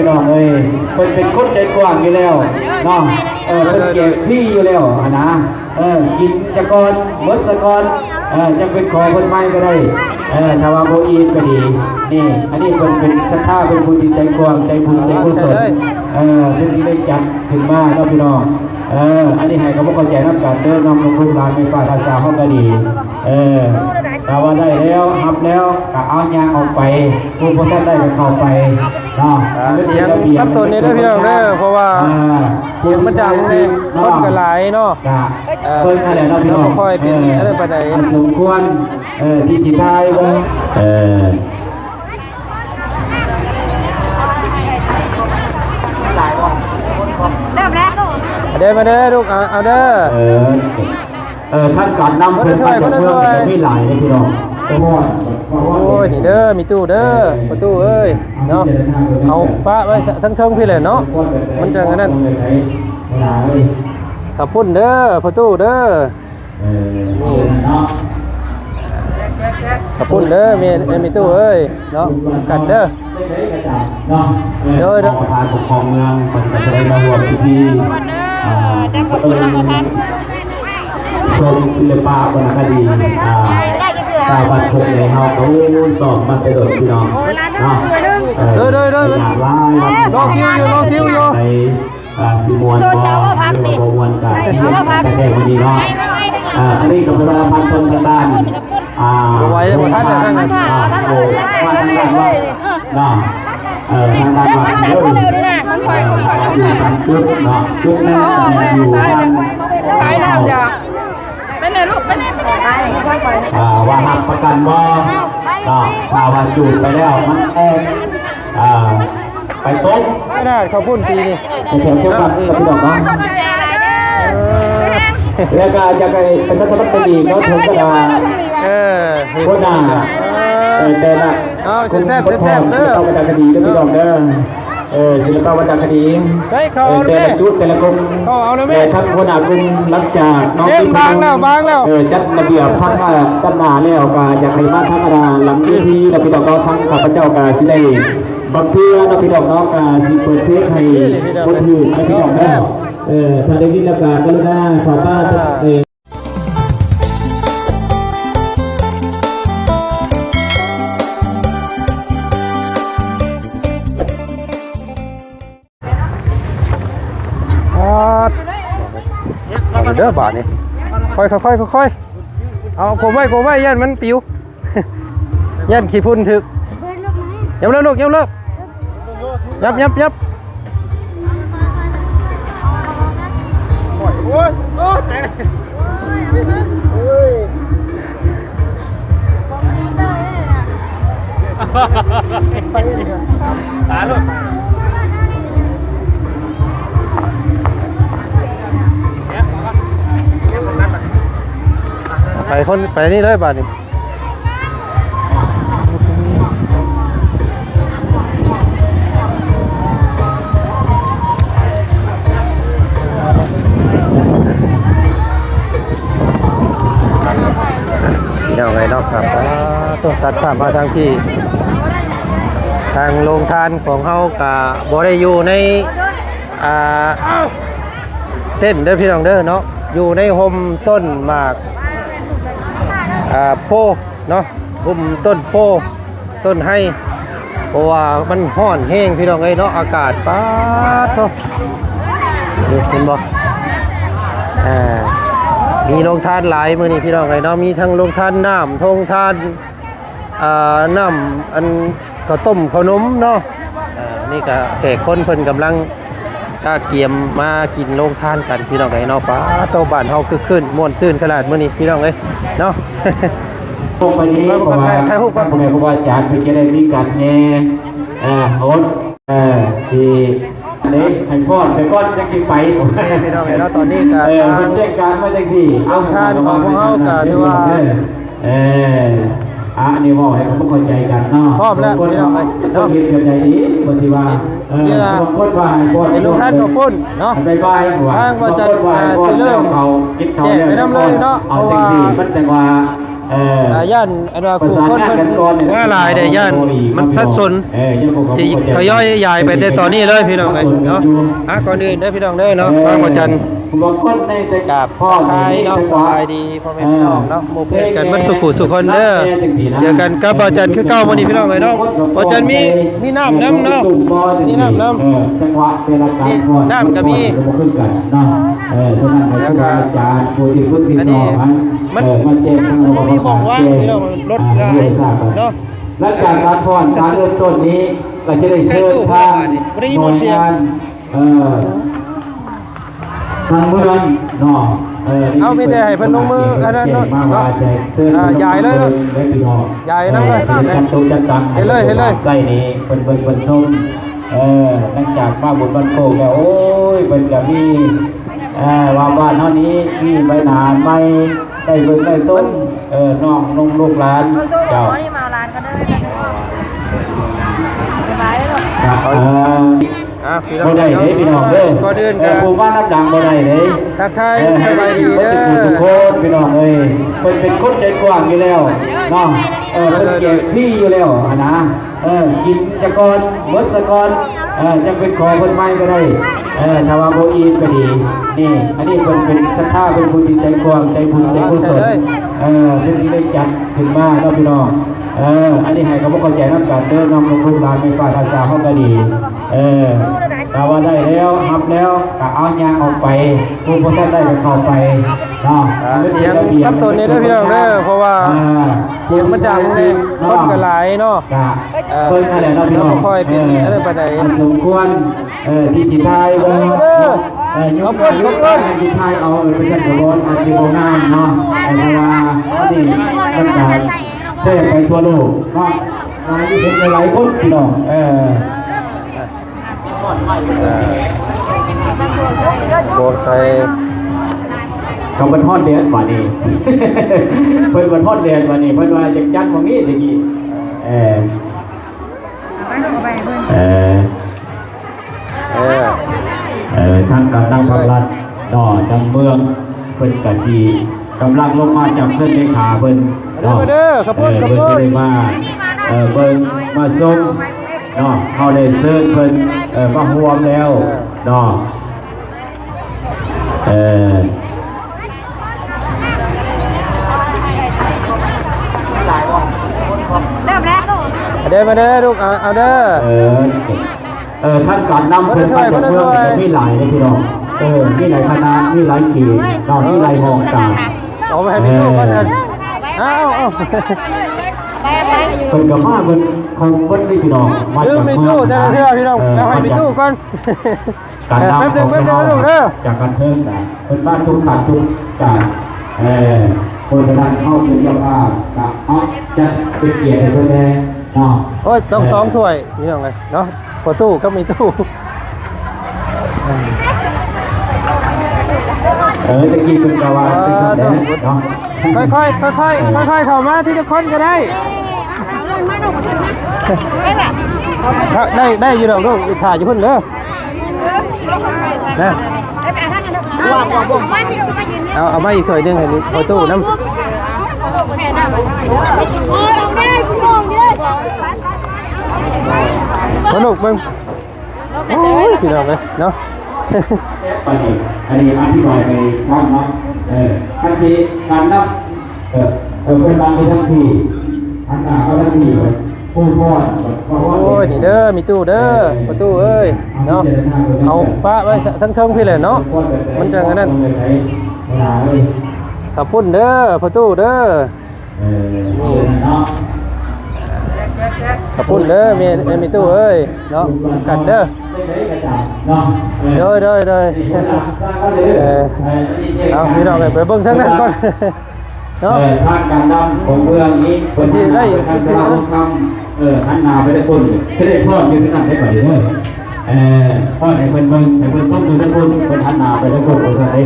ພີ່ນ້ອງເອີຍ ເພິ່ນເປັນຄົນໃຈກວ້າງຢູ່ແລ້ວເນາະ ເອີ ເພິ່ນແຈກຟຣີຢູ່ແລ້ວຫັ້ນນະ ເອີ ກິນສະກ່ອນ ໝົດສະກ່ອນ ເອີ ຈັ່ງໄປຂໍເພິ່ນໃໝ່ກໍໄດ້ ເອີ ຖ້າວ່າບໍ່ອີ່ມກໍດີ ນີ້ ອັນນີ້ເພິ່ນເປັນສັດທາ ເປັນຜູ້ທີ່ໃຈກວ້າງ ໃຈບຸນໃຈກຸສົນ ເອີ ເພິ່ນຊິໄດ້ຈັດຂຶ້ນມາເນາະພີ່ນ້ອງ ເອີ ອັນນີ້ໃຫ້ເຂົາມາເຂົ້າໃຈນຳກັນເດີ ນ້ອງລູກຫຼານແມ່ປ້ານ້າສາວເຮົາກໍດີ ເອີ ຖ້າວ່າໄດ້ແລ້ວ ຮັບແລ້ວ ກໍເອົາຍ່າງອອກໄປ ຜູ້ບໍ່ທັນໄດ້ກໍເຂົ້າໄປເນາະ ອ່າ ມັນເປັນລະບຽບ ສຽງສັບສົນແດ່ເດີພີ່ນ້ອງເດີ ເພາະວ່າ ອ່າ ສຽງມັນດັງແດ່ ຄົນກໍຫຼາຍເນາະ ກໍ ເອີ ເບິ່ງຫັ້ນແຫຼະເນາະພີ່ນ້ອງ ບໍ່ຄ່ອຍເປັນ ເອີ ອັນນັ້ນປານໃດ ອັນສົມຄວນ ເອີ ທີ່ຊິຖ່າຍເບິ່ງ ເອີ ເລີ່ມແລ້ວ ມາເດີ ມາເດີລູກ ເອົາ ເອົາເດີ ເອີ ເອີ ທາງການນຳເພິ່ນມາຈາກເມືອງ ມີຫຼາຍເດ້ພີ່ນ້ອງ ໂອ້ຍ ນີ້ເດີ ມີຕູ້ເດີ ພໍ່ຕູ້ເອີຍ ເນາະ ເອົາປະໄວ້ເທິງໆ ພີ້ແຫຼະເນາະ ມັນຈັ່ງອັນນັ້ນ ເຂົ້າປຸ້ນເດີ ພໍ່ຕູ້ເດີ ເອີ ນີ້ເນາະ ເຂົ້າປຸ້ນເດີ ແມ່ ແມ່ຕູ້ເອີຍ ເນາະ ກັນເດີ ເນາະ ເອີ ໂດຍ ໂດຍ ປະທານປົກຄອງເມືອງ ເພິ່ນກໍຈະໄດ້ມາຮ່ວມພິທີ ອ່າ ເອີ ຊົມສິລະປະວັນນະຄະດີ ອ່າ ຊາວບ້ານໂຄກໃຫຍ່ເຮົາ ໂອ້ຍ ຊ້ອມມາແຕ່ດົນພີ່ນ້ອງເນາະ ເອີ ໂດຍ ໂດຍ ໂດຍ ຫຼາຍ ລໍຄິວຢູ່ ລໍຄິວຢູ່ ໃນ ອ່າ ຊິມ່ວນບໍ່ ຫຼືວ່າບໍ່ມ່ວນກະ ເອົາມາພັກ ແຕ່ມື້ນີ້ເນາະ ອ່າ ອັນນີ້ກໍເປັນວ່າພັນຕົ້ນທາງດ້ານ ອ່າ ບໍ່ໄຫວແລ້ວ ບໍ່ທັນແລ້ວທາງນັ້ນ ອ່າ ໂອ້ ມາທາງດ້ານວັດເນາະ ເອີ ທາງດ້ານວັດເດີ ເອີ ຢູ່ຕາມຈຸດເນາະ ຈຸດໜຶ່ງຢູ່ທາງ ໄປນຳຢາ ໄປແນ່ລູກ ໄປແນ່ ອ່າ ວ່າຮັບປະກັນບໍ່ເນາະ ຖ້າວ່າຈູດໄປແລ້ວມັນແຕກ ອ່າ ໄປຕົກ ຂະໜາດເຂົ້າພຸ້ນປີນີ້ ແຖວເຊວກັບກັບພີ່ນ້ອງເນາະ ເອີ ແລ້ວກໍຢາກໃຫ້ປະຊາສຳພັນໄປອີກເນາະ ເຖິງກະດາ ເອີ ຫົວໜ້າ ເອີ ເອີ ແຕ່ລະ ເອົາແຊບໆ ແຊບໆ ເດີ ເອົາກະດາຄະດີເດີ ເອີ ພີ່ນ້ອງເດີ ເອີ ສິລະປະວັນນະຄະດີ ໃສ່ເຂົ້າ ເອີ ແຕ່ລະຈຸດ ແຕ່ລະກົມ ເຂົ້າເອົານະແມ່ ແຕ່ທັງຫົວໜ້າກຸ່ມ ຫຼັງຈາກນ້ອງ ເຕັມບາງແລ້ວ ບາງແລ້ວ ເອີ ຈັດລະບຽບທັງ ເອີ ດ້ານໜ້າແລ້ວ ກໍຢາກໃຫ້ມາທາງ ອາ ຫຼັງເວທີ ແລ້ວພີ່ນ້ອງເນາະ ທາງຂ້າພະເຈົ້າກໍຊິໄດ້ ບາງເທື່ອເນາະ ພີ່ນ້ອງເນາະ ກະຊິເປີດເພງໃຫ້ຄົນອື່ນນະ ພີ່ນ້ອງເນາະ ເອີ ຖ້າໄດ້ຍິນແລ້ວກະກະລຸນາເຂົ້າມາ ເອີ ເອົາເດີບາດນີ້ ຄ່ອຍໆ ຄ່ອຍໆ ເອົາກົມໄວ້ ກົມໄວ້ ຢ້ານມັນປິວ ຢ້ານຂີ້ຝຸ່ນຖືກ ຍັບເລີກລູກ ຍັບເລີກ ຍັບ ຍັບ ຍັບ ໂອ້ຍ ໂອ້ຍ ຕາຍແລ້ວ ໂອ້ຍ ຕາຍແລ້ວ ໄປຄົນ ໄປນີ້ເລີຍບາດນີ້ ພີ່ນ້ອງເອີຍເນາະ ຄັບ ຕົກຕັດພາບມາທາງພີ້ ທາງໂຮງທານຂອງເຮົາກະບໍ່ໄດ້ຢູ່ໃນ ອ່າ ເຕັນເດີພີ່ນ້ອງເດີເນາະ ຢູ່ໃນຮົ່ມຕົ້ນໝາກ ອ່າ ໂພເນາະ ຮົ່ມຕົ້ນໂພ ຕົ້ນໄຮ ເພາະວ່າມັນຮ້ອນແຮງພີ່ນ້ອງເອີຍເນາະ ອາກາດ ປາດໂທ້ ເຫັນບໍ່ ອ່າ ມີໂຮງທານຫຼາຍມື້ນີ້ພີ່ນ້ອງເອີຍເນາະ ມີທັງໂຮງທານນ້ຳ ໂຮງທານ ອ່າ ນ້ຳ ອັນ ເຂົ້າຕົ້ມເຂົ້າໜົມເນາະ ເອີ ນີ້ກະແຂກຄົນເພິ່ນກຳລັງກະກຽມມາກິນໂຮງທານກັນພີ່ນ້ອງເອີຍເນາະ ປາໂທ້ ບ້ານເຮົາຄຶກຄື້ນມ່ວນຊື່ນຂະໜາດມື້ນີ້ພີ່ນ້ອງເອີຍເນາະ ລົງໄປນີ້ ເພາະວ່າ ຖ່າຍຮູບກ່ອນ ພໍ່ແມ່ຄູບາອາຈານເພິ່ນຈະໄດ້ມີການແຫ່ ເອີ ໂອດ ເອີ ທີ່ ເດ້ ໃຫ້ຟ້ອນໄປກ່ອນ ຈັ່ງຊິໄປ ພີ່ນ້ອງເອີຍເນາະ ຕອນນີ້ກະ ເອີ ທາງ ເພິ່ນແຈ້ງການມາຈັ່ງຊີ້ ໂຮງທານຂອງພວກເຮົາກະຖືວ່າ ເອີ ອັນນີ້ເວົ້າໃຫ້ເຂົາເຂົ້າໃຈກັນເນາະ ພ້ອມແລ້ວພີ່ນ້ອງເອີຍເນາະ ເຮັດແບບໃດດີ ເພິ່ນຊິວ່າ ເອີ ບາງຄົນວ່າໃຫ້ພອນ ເປັນໂຮງທານເຂົ້າປຸ້ນເນາະ ບາງຄົນວ່າໃຫ້ພອນແລ້ວເຂົາກິນເຂົ້າແລ້ວ ເອົາຈັ່ງຊີ້ ມັນຈັ່ງວ່າ ເອີ ອ່າ ຢ້ານອັນວ່າຜູ້ຄົນເພິ່ນມາຫຼາຍເດ້ ຢ້ານມັນສັບສົນ ເອີ ຊິຂະຫຍາຍຢາຍໄປແຕ່ຕອນນີ້ເລີຍພີ່ນ້ອງເອີຍເນາະ. ອ່າ ກ່ອນອື່ນເດີພີ່ນ້ອງເດີເນາະ ທາງບ່າວຈັນກາບທັກທາຍເນາະ ສະບາຍດີພໍ່ແມ່ພີ່ນ້ອງເນາະ ໝູ່ເພື່ອນກັນເບິດສູ່ຄູ່ສູ່ຄົນເດີ. ເຈີກັນກັບບ່າວຈັນຄືເກົ່າມື້ນີ້ພີ່ນ້ອງເອີຍເນາະ. ບ່າວຈັນມີ ມີນ້ຳນຳເນາະ ມີນ້ຳນຳ ເອີ ຈັງຫວະແຕ່ລະການ ນີ້ນ້ຳກໍມີ ບໍ່ຄືກັນເນາະ. ເອີ ສະນັ້ນໃຫ້ຄູບາອາຈານຜູ້ທີ່ຝຶກຕິດຕໍ່ ອັນນີ້ ມັນ ເອີ ມາແຈ້ງທາງ ບໍ່ມີໝ່ອງວາງພີ່ນ້ອງ ລົດຫຼາຍເນາະ. ຫຼັງຈາກການຟ້ອນການເລີ່ມຕົ້ນນີ້ ກໍຈະໄດ້ເຊີນທາງໜ່ວຍງານ ເອີ ທາງເມືອງເນາະ ເອີ ເອົາ ມີແຕ່ໃຫ້ເພິ່ນລົງມືອັນນັ້ນເນາະ ເນາະ ອ່າ ຢາຍເລີຍເນາະ ເດີພີ່ນ້ອງ ຢາຍນຳເລີຍ ເຮັດເລີຍ ເຮັດເລີຍ ໃກ້ນີ້ເພິ່ນເບິ່ງເພິ່ນຊົມ. ເອີ ຫຼັງຈາກມາບຸນບ້ານໂຄກແລ້ວ ໂອ້ຍ ເພິ່ນກໍມີ ເອີ ວ່າບ້ານເຮົານີ້ມີໃບໜາໃໝ່ ໄດ້ເບິ່ງໄດ້ຊົມ ເອີ ນ້ອງນຸ່ງລູກຫຼານ ເຈົ້າ ມາເອົາຫຼານກໍເດີ ສະບາຍເນາະ ເອີ ອ່າ ພີ່ນ້ອງ ບໍ່ໄດ້ເດ້ພີ່ນ້ອງເດີ ກ່ອນອື່ນກໍ ເອີ ຜູ້ມານຳຫຼັງບໍ່ໄດ້ເດ້ ທັກທາຍ ເອີ ສະບາຍດີເດີ ໃຫ້ທຸກຄົນພີ່ນ້ອງເອີຍ ເພິ່ນເປັນຄົນໃຈກວ້າງຢູ່ແລ້ວເນາະ ເອີ ເພິ່ນແຈກຟຣີຢູ່ແລ້ວຫັ້ນນະ ເອີ ກິນສະກ່ອນ ໝົດສະກ່ອນ ເອີ ຈັ່ງໄປຂໍເພິ່ນໃໝ່ກໍໄດ້ ເອີ ຖ້າວ່າບໍ່ອີ່ມກໍດີ. ນີ້ ອັນນີ້ເພິ່ນເປັນສັດທາ ເປັນຜູ້ທີ່ໃຈກວ້າງ ໃຈບຸນ ໃຈກຸສົນ ເອີ ເພິ່ນຊິໄດ້ຈັດຂຶ້ນມາເນາະພີ່ນ້ອງ. ເອີ ອັນນີ້ໃຫ້ເຂົາບໍ່ເຂົ້າໃຈນຳກັນເດີ ນ້ອງລູກຫຼານແມ່ປ້າອາສາເຮົາກໍດີ. ເອີ ຖ້າວ່າໄດ້ແລ້ວ ຮັບແລ້ວ ກໍເອົາຍ່າງອອກໄປ ຜູ້ບໍ່ທັນໄດ້ກໍເຂົ້າໄປເນາະ. ອ່າ ສຽງສັບສົນແດ່ເດີພີ່ນ້ອງເດີ ເພາະວ່າ ອ່າ ສຽງມັນດັງແດ່ ຄົນກໍຫຼາຍເນາະ ກໍ ເອີ ເບິ່ງຫັ້ນແຫຼະເນາະພີ່ນ້ອງ ບໍ່ຄ່ອຍເປັນ ເອີ ອັນນັ້ນປານໃດ ມັນສົມຄວນ ເອີ ທີ່ຊິຖ່າຍເບິ່ງ ເອີ ຍົກໜ້າຍົກຕາ ທີ່ຖ່າຍເອົາ ເອີ ເປັນສັນກະບອນ ອາດຊິບໍ່ງາມເນາະ ເອີ ເພາະວ່າອັນນີ້ມັນກະແຊໄປທົ່ວໂລກເນາະ ຫຼາຍ ເຫັນຫຼາຍໆຄົນພີ່ນ້ອງ ເອີ ເອີ ບວງໃສ່ ກໍເພິ່ນຮ້ອນແດດບາດນີ້ ເພິ່ນເພິ່ນຮ້ອນແດດບາດນີ້ ເພິ່ນວ່າຢາກຈັດໝ່ອງນີ້ຕະກີ້ ເອີ ເອີ ເອີ ເອີ ທາງການນຳພັກລັດເນາະ ທາງເມືອງເພິ່ນກະຊິກຳລັງລົງມາຈາກເຮືອນເລຂາເພິ່ນເນາະ ມາເດີ ມາເດີ ຂະບວນ ເອີ ຂະບວນ ເພິ່ນຊິໄດ້ມາ ເອີ ເບິ່ງມາຊົມເນາະ ເຮົາໄດ້ເຊີນເພິ່ນ ເອີ ມາຮ່ວມແລ້ວເນາະ ເອີ ເລີ່ມແລ້ວລູກ ເດີ ມາເດີລູກ ເອົາ ເອົາເດີ ເອີ ເອີ ທາງການນຳເພິ່ນມາຈາກເມືອງ ມີຫຼາຍເດ້ພີ່ນ້ອງ ເອີ ມີຫຼາຍຄະນະ ມີຫຼາຍເຂດເນາະ ມີຫຼາຍຫ້ອງການ ເອົາໄປໃຫ້ພີ່ຕູ້ກ່ອນ ເອີ ເອົາ ເອົາ ເພິ່ນກໍມາເບິດ ເຂົາເບິດເດ້ພີ່ນ້ອງ ມາຈາກເມືອງ ພີ່ຕູ້ແຕ່ລະເທື່ອພີ່ນ້ອງ ເອີ ເອົາໃຫ້ພີ່ຕູ້ກ່ອນ ການນຳຂອງເຮົາຈາກການເທິງນະ ເພິ່ນມາທຸກຂັ້ນທຸກການ ເອີ ເພາະສະນັ້ນເຮົາເປັນເຈົ້າພາບ ກະເອົາຈັດເປັນກຽດໃຫ້ເພິ່ນແດ່ເນາະ ໂອ້ຍ ຕ້ອງສອງຖ້ວຍພີ່ນ້ອງເອີຍເນາະ ພໍ່ຕູ້ກັບແມ່ຕູ້ ເອີ ຕະກີ້ເພິ່ນກະວ່າເປັນຈັ່ງໃດເນາະ ຄ່ອຍໆ ຄ່ອຍໆ ຄ່ອຍໆ ເຂົ້າມາທີລະຄົນກໍໄດ້ ໄດ້ ໄດ້ຢູ່ດອກລູກ ຖ້າຢູ່ພຸ້ນເດີ ນະ ເອົາ ເອົາມາອີກຖ້ວຍໜຶ່ງໃຫ້ພໍ່ຕູ້ນຳ ພໍ່ລູກເບິ່ງ ໂອ້ຍ ພີ່ນ້ອງເອີຍເນາະ ອັນນີ້ ອັນນີ້ອະທິບາຍໃຫ້ຟັງເນາະ ເອີ ຄັນທີ່ການນຳ ເອີ ເອີ ເພິ່ນນັ່ງຢູ່ທາງພີ້ ຫັນໜ້າມາທາງພີ້ ຜູ້ພອນ ໂອ້ຍ ນີ້ເດີ ມີຕູ້ເດີ ພໍ່ຕູ້ເອີຍ ເນາະ ເອົາປະໄວ້ທາງເທິງພີ້ແຫຼະເນາະ ມັນຈັ່ງອັນນັ້ນ ເອີ ເຂົ້າປຸ້ນເດີ ພໍ່ຕູ້ເດີ ເອີ ເນາະ ເຂົ້າປຸ້ນເດີ ແມ່ ແມ່ຕູ້ເອີຍ ເນາະ ກັນເດີ ເນາະ ເອີ ໂດຍ ໂດຍ ໂດຍ ເອີ ເອົາ ພີ່ນ້ອງເອີຍ ໄປເບິ່ງທາງນັ້ນກ່ອນ ເນາະ ເອີ ທາງການນຳຂອງເມືອງນີ້ ເພິ່ນຊິໄດ້ ເພິ່ນຊິໄດ້ ເອີ ຫັນໜ້າໄປທາງພຸ້ນ ຊິໄດ້ພ້ອມຢູ່ທາງນັ້ນໄດ້ບັດນີ້ເດີ ເອີ ປ້ອນໃຫ້ເພິ່ນເບິ່ງ ໃຫ້ເພິ່ນຊົມຢູ່ທາງພຸ້ນ ເພິ່ນຫັນໜ້າໄປທາງພຸ້ນ ເພິ່ນເດ້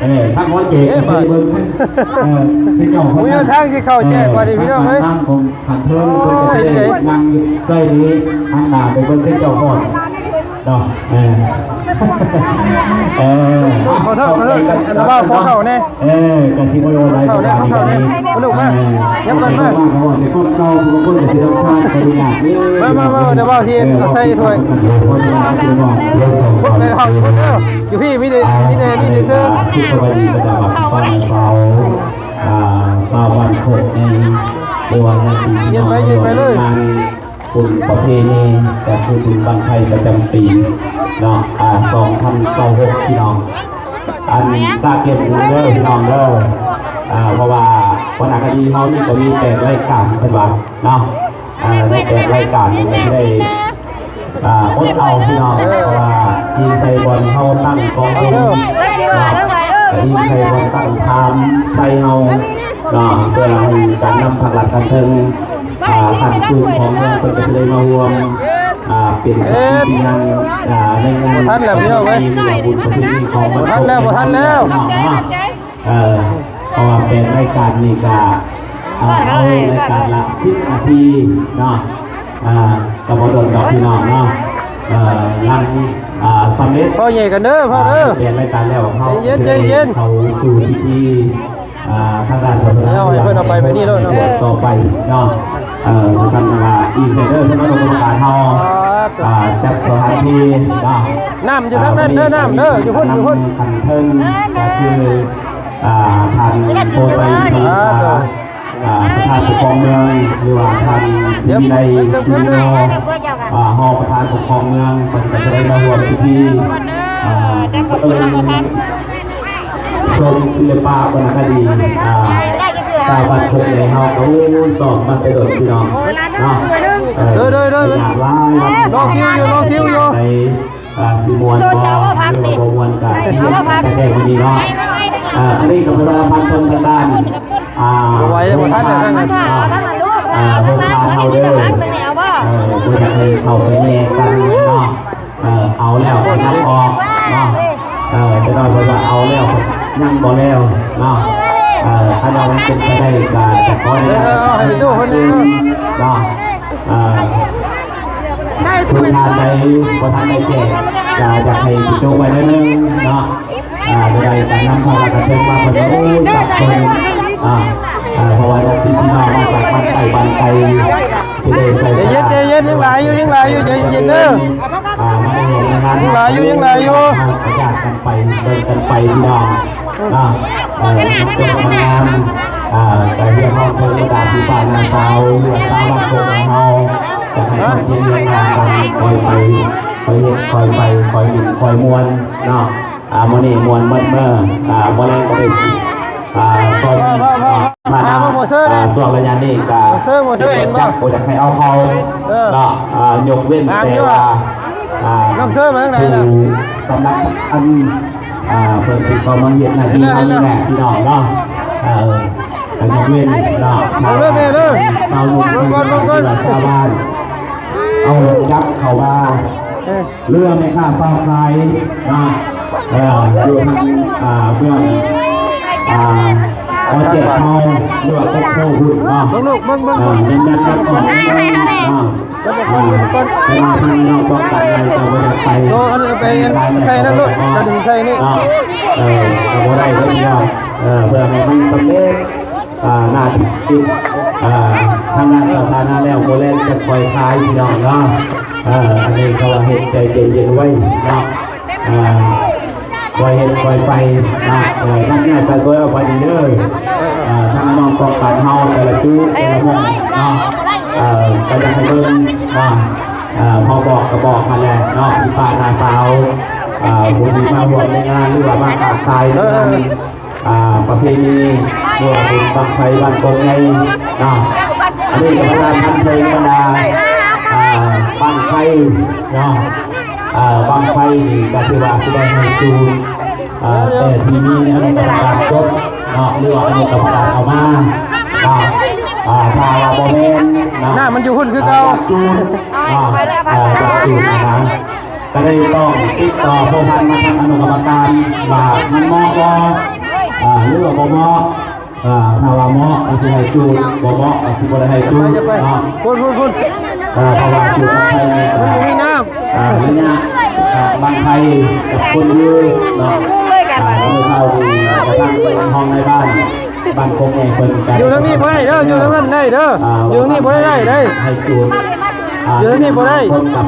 ເອີ ທາງຫົວເຈກ ເອີ ເບິ່ງ ເອີ ເຂົາເຈົ້າ ໂອ້ຍ ທາງຊິເຂົ້າແຈກວ່ານີ້ ເອີ ພີ່ນ້ອງເອີຍ ທາງຂອງຂັ້ນເທິງ ໂອ້ຍ ເພິ່ນກໍຊິໄດ້ນັ່ງຢູ່ໃກ້ນີ້ ຫັນໜ້າໄປເບິ່ງເຂົາເຈົ້າພ້ອມ ເນາະ ເອີ ເອີ ຂໍໂທດ ຂໍໂທດ ອັນລະເວົ້າຂໍເຂົ້າແດ່ ເອີ ກະຊິບໍ່ໄດ້ວ່າຫຼາຍ ເຂົ້າແດ່ ເຂົ້າແດ່ ລູກມາ ເອີ ຍັບກ່ອນມາ ມາ ມາ ມາ ດຽວເວົ້າຊິເອົາໃສ່ຖ້ວຍ ພຸດໄປເຂົ້າຢູ່ພຸ້ນເດີ ຢູ່ພີ້ມີແຕ່ ມີແຕ່ນີ້ແຕ່ເຊີ ອ່າ ຊາວບ້ານໂຄກໃຫຍ່ ຫຼືວ່າຍາດຕິພີ່ນ້ອງ ຢືນໄປ ຢືນໄປເລີຍ ບຸນປະເພນີ ກໍຄືບຸນບັ້ງໄຟປະຈຳປີເນາະ ອ່າ ສອງພັນຊາວຫົກ ພີ່ນ້ອງ ອັນຕາເກັບເງິນເດີພີ່ນ້ອງເດີ ອ່າ ເພາະວ່າວັນອາກາດເຮົານີ້ກໍມີແປດລາຍການເພິ່ນວ່າເນາະ ອ່າ ໃນແປດລາຍການນີ້ກໍຊິໄດ້ ອ່າ ອົດເອົາພີ່ນ້ອງ ເພາະວ່າອີງໃສ່ບ່ອນເຮົາຕັ້ງກອງບຸນເນາະ ອີງໃສ່ບ່ອນຕັ້ງທານໃສ່ເຮົາເນາະ ເພື່ອໃຫ້ການນຳພາກລັດຂັ້ນເທິງ ອ່າ ຂັ້ນສູງຂອງເມືອງເພິ່ນກໍຈະໄດ້ມາຮ່ວມ ອ່າ ເປັນສັກຂີພະຍານ ອ່າ ໃນງານ ບໍ່ທັນແລ້ວພີ່ນ້ອງເອີຍ ບຸນປະເພນີຂອງ ບໍ່ທັນແລ້ວ ບໍ່ທັນແລ້ວ ເນາະ ເອີ ເພາະວ່າແປດລາຍການນີ້ກະ ເອີ ເອົາລາຍການລະສິບນາທີເນາະ ອ່າ ກໍບໍ່ດົນດອກພີ່ນ້ອງເນາະ ເອີ ຫຼັງ ອ່າ ສຳເລັດ ພໍ່ໃຫຍ່ກັນເດີພໍ່ເດີ ແປດລາຍການແລ້ວ ເຮົາ ໃຈເຢັນ ໃຈເຢັນ ເຂົ້າສູ່ພິທີ ອ່າ ທາງດ້ານສາທາລະນະສຸກ ໃຫ້ເພິ່ນເອົາໄປໄປນີ້ໂລດເນາະ ຕໍ່ໄປເນາະ ເອີ ທ່ານວ່າອີກແລ້ວເດີ ຄະນະກຳມະການເຮົາ ອ່າ ຈັດສະຖານທີ່ເນາະ ນ້ຳຢູ່ທາງນັ້ນເດີ ນ້ຳເດີ ຢູ່ພຸ້ນ ຢູ່ພຸ້ນ ຂັ້ນເທິງ ກໍຄື ອ່າ ທ່ານໂພໄຊ ອ່າ ອ່າ ປະທານປົກຄອງເມືອງ ຫຼືວ່າທ່ານ ດຽວ ວິໄລ ດຽວ ດຽວ ອ່າ ຮອງປະທານປົກຄອງເມືອງ ເພິ່ນກໍຈະໄດ້ມາຮ່ວມພິທີ ອ່າ ເອີ່ນ ຊົມສິລະປະວັນນະຄະດີ ອ່າ ຊາວບ້ານໂຄກໃຫຍ່ເຮົາກໍຮູ້ຊອບມາແຕ່ດົນພີ່ນ້ອງເນາະ ເອີ ໂດຍ ໂດຍ ໂດຍ ຫຼາຍວັນ ລໍຄິວຢູ່ ລໍຄິວຢູ່ ໃນ ອ່າ ຊິມ່ວນບໍ່ ຫຼືວ່າບໍ່ມ່ວນກະຊິແຈ້ງມື້ນີ້ເນາະ ອ່າ ອັນນີ້ກໍປະຊາສຳພັນເຖິງທາງດ້ານ ອ່າ ບໍ່ໄຫວແລ້ວ ບໍ່ທັນແລ້ວ ທາງ ເນາະ ອ່າ ໂຮງທານເຮົາເດີ ເອີ ບໍ່ຢາກໃຫ້ເຂົ້າໄປແຍ່ງກັນເນາະ ເອີ ເອົາແລ້ວກໍຍັງອອກເນາະ ເອີ ແຕ່ວ່າເພິ່ນວ່າເອົາແລ້ວຍັງບໍ່ແລ້ວເນາະ ເອີ ຄັນວ່າມັນເປັນໄປໄດ້ກໍຈະຂໍອະນຸຍາດ ເອີ ເອົາໃຫ້ໄປຕູ້ເພິ່ນເນາະ ເອີ ທຸກທ່ານໃດບໍ່ທັນໄດ້ແຈກ ກໍຢາກໃຫ້ໄປໂຈະໄວ້ໜ້ອຍໜຶ່ງເນາະ ອ່າ ໃດໆກໍນຳພາກັນເຊີນມາເພິ່ນວ່າ ໂອ້ຍ ຈັບເພິ່ນ ອ່າ ອ່າ ເພາະວ່າຍາດຕິພີ່ນ້ອງມາຈາກບ້ານໃກ້ບ້ານໄກ ທີ່ໄດ້ໃສ່ ໃຈເຢັນ ໃຈເຢັນ ຍັງຫຼາຍຢູ່ ຍັງຫຼາຍຢູ່ ໃຈເຢັນເດີ ອ່າ ມາໃນວງໃນງານ ຍັງຫຼາຍຢູ່ ຍັງຫຼາຍຢູ່ ຍາດກັນໄປ ເບິ່ງກັນໄປ ພີ່ນ້ອງ ເນາະ ເອີ ມາຈົບມາງາມ ອ່າ ກະຮຽກຮ້ອງເຖິງບັນດາພີ່ປ້ານ້າສາວ ຫຼືວ່າຊາວບ້ານໂຄກຂອງເຮົາ ຢາກໃຫ້ເພິ່ນເຮັດວຽກງານກັນ ຄ່ອຍໄປ ຄ່ອຍເຮັດ ຄ່ອຍໄປ ຄ່ອຍຫຼິ້ນ ຄ່ອຍມ່ວນເນາະ ອ່າ ມື້ນີ້ມ່ວນໝົດມື້ ອ່າ ມື້ແລງກໍໄດ້ ອ່າ ກໍ ອ່າ ມານຳ ອ່າ ຊ່ວງໄລຍະນີ້ກໍ ບໍ່ຢາກໃຫ້ເອົາເຂົ້າເນາະ ອ່າ ຍົກເວັ້ນແຕ່ວ່າ ອ່າ ຜູ້ສຳລັບອັນ ອ່າ ເພິ່ນຊິເຂົ້າມາເຮັດໜ້າທີ່ເຮົານີ້ແຫຼະ ພີ່ນ້ອງເນາະ ເອີ ກໍຍົກເວັ້ນເນາະ ຊາວໜຸ່ມ ຊາວບ້ານ ເອົາລົດຈັກເຂົ້າມາ ເຫຼືອແມ່ຄ້າຊາວຂາຍເນາະ ເອີ ຢູ່ທາງ ອ່າ ເບື້ອງ ອ່າ ບໍ່ແຈກເຮົາ ຫຼືວ່າປົກໂພພຸ້ນເນາະ ເບິ່ງລູກ ເບິ່ງ ເບິ່ງ ເອີ ຍັງ ຍັງ ຍັງອອກເນາະ ອ່າ ແຕ່ວ່າທາງນ້ອງປ້ອງກັນໃຫ້ກໍບໍ່ຢາກໄປ ໂຕ ອັນນີ້ໄປ ອັນ ໃສ່ນັ້ນໂລດ ກະດຶງໃສ່ນີ້ ເນາະ ເອີ ກໍບໍ່ໄດ້ເດ້ພີ່ນ້ອງ ເອີ ເພື່ອໃຫ້ມັນສຳເລັດ ອ່າ ໜ້າທີ່ ອ່າ ທາງດ້ານສາທາລະນະແລ້ວ ບໍ່ແລ່ນຈະຄ່ອຍຂາຍພີ່ນ້ອງເນາະ ເອີ ອັນນີ້ເຂົາວ່າເຮັດໃຈເຢັນໆໄວ້ເນາະ ອ່າ ຄ່ອຍເຮັດຄ່ອຍໄປເນາະ ເອີ ນັບໜ້າຕາຕົວໄປເດີ ເອີ ທາງນ້ອງປ້ອງກັນເຮົາແຕ່ລະຈຸແຕ່ລະໝ່ອງເນາະ ເອີ ກໍຢາກໃຫ້ເບິ່ງເນາະ ເອີ ພໍບອກກໍບອກຫັ້ນແຫຼະເນາະ ພີ່ປ້ານ້າສາວ ເອີ ຜູ້ທີ່ມາຮ່ວມໃນງານ ຫຼືວ່າມາກາບສາຍໃນງານ ອ່າ ປະເພນີ ເລື່ອງບຸນບັ້ງໄຟບ້ານກົກໃຫຍ່ເນາະ ອັນນີ້ກໍປະຊາສຳພັນເຖິງບັນດາ ອ່າ ບັ້ງໄຟເນາະ ອ່າ ບັ້ງໄຟນີ້ກໍຖືວ່າຊິໄດ້ໃຫ້ສູ່ ອ່າ ແຕ່ທີ່ມີອະນຸກຳມະການຈົດເນາະ ຫຼືວ່າອະນຸກຳມະການເອົາມາເນາະ ອ່າ ຖ້າວ່າບໍ່ແມ່ນເນາະ ນ້ຳມັນຢູ່ພຸ້ນຄືເກົ່າ ອ່າ ຢາກຈູດເນາະ ຢາກຈູດນະ ກໍໄດ້ຕ້ອງຕິດຕໍ່ພົວພັນມາທາງອະນຸກຳມະການວ່າມັນເໝາະບໍ່ ອ່າ ຫຼືວ່າບໍ່ເໝາະ ອ່າ ຖ້າວ່າເໝາະກໍຊິໃຫ້ຈູດ ບໍ່ເໝາະກໍຊິບໍ່ໄດ້ໃຫ້ຈູດເນາະ ພຸ້ນໆໆ ອ່າ ເພາະວ່າຈູດບັ້ງໄຟນີ້ ມັນບໍ່ມີນ້ຳ ອ່າ ໄລຍະ ຄົນຢູ່ເນາະ ງງເລີຍກັນ ອ່າ ບາດນີ້ ເມື່ອເຊົ້ານີ້ ກະທາງຫ້ອງນາຍບ້ານ ບ້ານໂຄກໃຫຍ່ເພິ່ນກະ ຢູ່ທາງນີ້ບໍ່ໄດ້ເດີ ຢູ່ທາງນັ້ນໄດ້ເດີ ອ່າ ຢູ່ທາງນີ້ບໍ່ໄດ້ໄດ້ເດີ ໃຫ້ຈູດ ອ່າ ຢູ່ທາງນີ້ບໍ່ໄດ້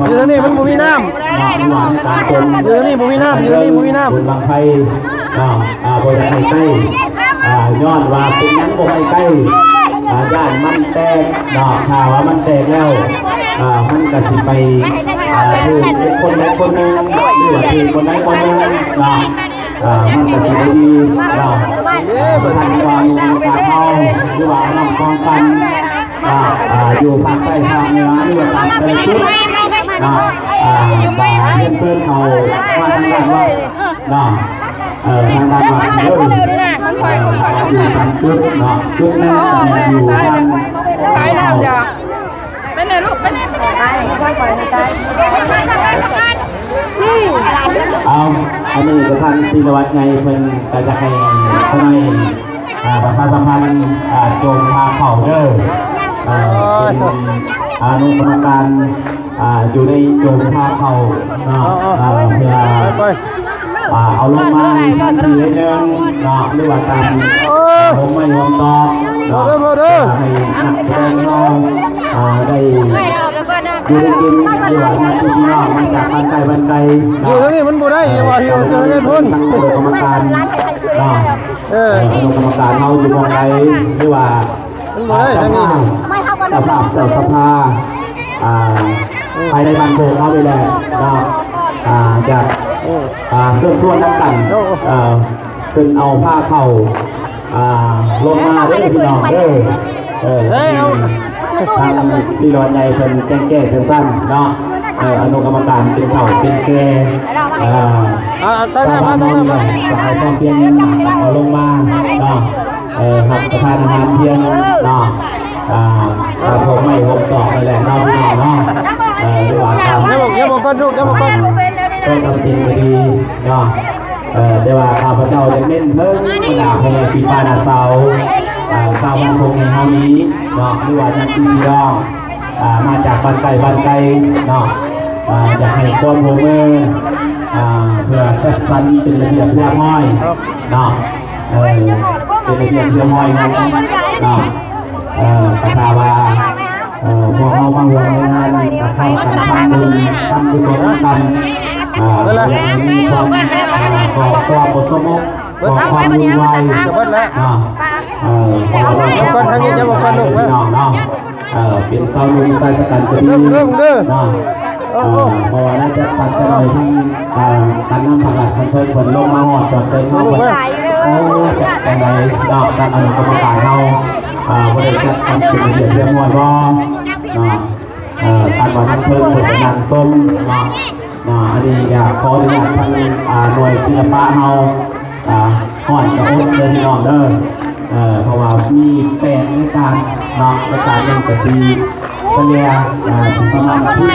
ຢູ່ທາງນີ້ມັນບໍ່ມີນ້ຳ ເນາະ ຢູ່ທາງນີ້ບໍ່ມີນ້ຳ ຢູ່ທາງນີ້ບໍ່ມີນ້ຳ ບຸນບັ້ງໄຟ ເນາະ ອ່າ ບໍ່ຢາກໃຫ້ໃກ້ ອ່າ ຍ້ອນວ່າເປັນຫຍັງບໍ່ໃຫ້ໃກ້ ອ່າ ຢ້ານມັນແຕກເນາະ ຖ້າວ່າມັນແຕກແລ້ວ ອ່າ ມັນກະຊິໄປ ອ່າ ຖືກຄົນໃດຄົນໜຶ່ງ ຫຼືວ່າຖືກຄົນໃດຄົນໜຶ່ງເນາະ ອ່າ ມັນກະຊິບໍ່ດີເນາະ ເອີ ບໍ່ທັນວ່າມີໂອກາດເຮົາ ຫຼືວ່ານຳກອງກັນ ອ່າ ອ່າ ຢູ່ພາກໃຕ້ພາກເໜືອ ຫຼືວ່າຕາມແຕ່ລະຈຸດເນາະ ອ່າ ກໍຮຽນເຊີນເຂົ້າມາທາງດ້ານວັດເນາະ ເອີ ທາງດ້ານວັດເດີ ເອີ ຢູ່ຕາມຈຸດເນາະ ຈຸດໜຶ່ງກໍແມ່ນຢູ່ທາງເຂົ້າ ເອົາ ອັນນີ້ກໍທ່ານສິລະວັດໃຫຍ່ເພິ່ນກໍຈະໃຫ້ຂ້ານ້ອຍ ອ່າ ປະຊາສຳພັນ ອ່າ ໂຈມທາງເຂົ້າເດີ ອ່າ ເປັນອະນຸກຳມະການ ອ່າ ຢູ່ໃນໂຈມທາງເຂົ້າເນາະ ອ່າ ເພື່ອ ອ່າ ເອົາລົງມາໃນທາງທີ່ໜຶ່ງເນາະ ຫຼືວ່າຕາມໂຮມໄມ້ໂຮມຕອກເນາະ ເພື່ອໃຫ້ນັກແສດງເຮົາ ອ່າ ໄດ້ຢູ່ໄດ້ກິນ ຫຼືວ່າຍາດຕິພີ່ນ້ອງມາຈາກບ້ານໃກ້ບ້ານໄກເນາະ ຢູ່ທາງນີ້ມັນບໍ່ໄດ້ ຢ່າວ່າຢູ່ທາງນັ້ນພຸ້ນ ທາງຄະນະກຳມະການເນາະ ເອີ ເອີ ຄະນະກຳມະການເຮົາຢູ່ໝ່ອງໃດ ຫຼືວ່າ ມັນບໍ່ໄດ້ທາງນີ້ ເຈົ້າພາບ ເຈົ້າສະພາ ອ່າ ພາຍໃນບ້ານໂຄກເຮົານີ້ແຫຼະເນາະ ອ່າ ຈະ ອ່າ ເຊີນຊວນນຳກັນ ເອີ ຂຶ້ນເອົາພາເຂົ້າ ອ່າ ລົງມາເດີພີ່ນ້ອງເດີ ເອີ ທາງທີ່ລອດໃຫຍ່ເພິ່ນແຈ້ງແຈ້ງຈັ່ງຊັ້ນເນາະ ເອີ ອະນຸກຳມະການເປັນເຖົ້າເປັນແກ່ ອ່າ ອ່າ ຕັ້ງໜ້າມາ ຕັ້ງໜ້າມາ ກໍໃຫ້ພ້ອມພຽງກັນເອົາລົງມາເນາະ ເອີ ຮັບປະທານອາຫານທ່ຽງເນາະ ອ່າ ອ່າ ພວກໄມ້ພວກຕອກນັ້ນແຫຼະເນາະ ພີ່ນ້ອງເນາະ ເອີ ຫຼືວ່າຕາມ ຢ່າບອກ ຢ່າບອກກ່ອນລູກ ຢ່າບອກກ່ອນ ກໍຈຳເປັນກໍດີເນາະ ເອີ ແຕ່ວ່າຂ້າພະເຈົ້າຈະເນັ້ນເຖິງບັນດາພໍ່ແມ່ພີ່ປ້ານ້າສາວ ອ່າ ຊາວບ້ານໂຄກໃຫຍ່ເຮົານີ້ເນາະ ຫຼືວ່າຍາດຕິພີ່ນ້ອງ ອ່າ ມາຈາກບ້ານໃກ້ບ້ານໄກເນາະ ອ່າ ຢາກໃຫ້ຄວາມຮ່ວມມື ອ່າ ເພື່ອຈັດສັນເປັນລະບຽບຮຽບຮ້ອຍເນາະ ເອີ ເປັນລະບຽບຮຽບຮ້ອຍເນາະ ເອີ ກໍຖ້າວ່າ ເອີ ພວກເຮົາມາຮ່ວມໃນງານກະເຂົ້າກັນທຳບຸນທຳກຸສົນນຳກັນ ອ່າ ຢາກໃຫ້ມີຄວາມ ອ່າ ກໍ່ຄວາມປະສົບ ກໍ່ຄວາມວຸ່ນວາຍເນາະ ເອີ ເພາະວ່າ ເອີ ເປັນຊາວໜຸ່ມຊາຍຊະກັນກໍດີເນາະ ເອີ ເພາະວ່າໜ້າຈະຕັດສະໜ່ອຍທັງ ອ່າ ການນຳພະລາຊະເຊີນເພິ່ນລົງມາຮອດຈອດເຖິງເຮົາ ໂອ້ ຈັກຈັ່ງໃດເນາະ ທາງອະນຸກຳມະການເຮົາ ອ່າ ບໍ່ໄດ້ຈັດກັນເປັນລະບຽບຮຽບຮ້ອຍບໍ່ເນາະ ເອີ ທ່ານວ່າທາງເທິງເພິ່ນກະນັ່ງຊົມເນາະ ເນາະ ອັນນີ້ຢາກຂໍອະນຸຍາດທາງ ອ່າ ໜ່ວຍສິລະປະເຮົາ ອ່າ ຮ້ອນກະອົດເດີພີ່ນ້ອງເດີ ເອີ ເພາະວ່າມີແປດລາຍການເນາະ ລາຍການໜຶ່ງກະຊິສະເລ່ຍ ອ່າ ປະມານສິບ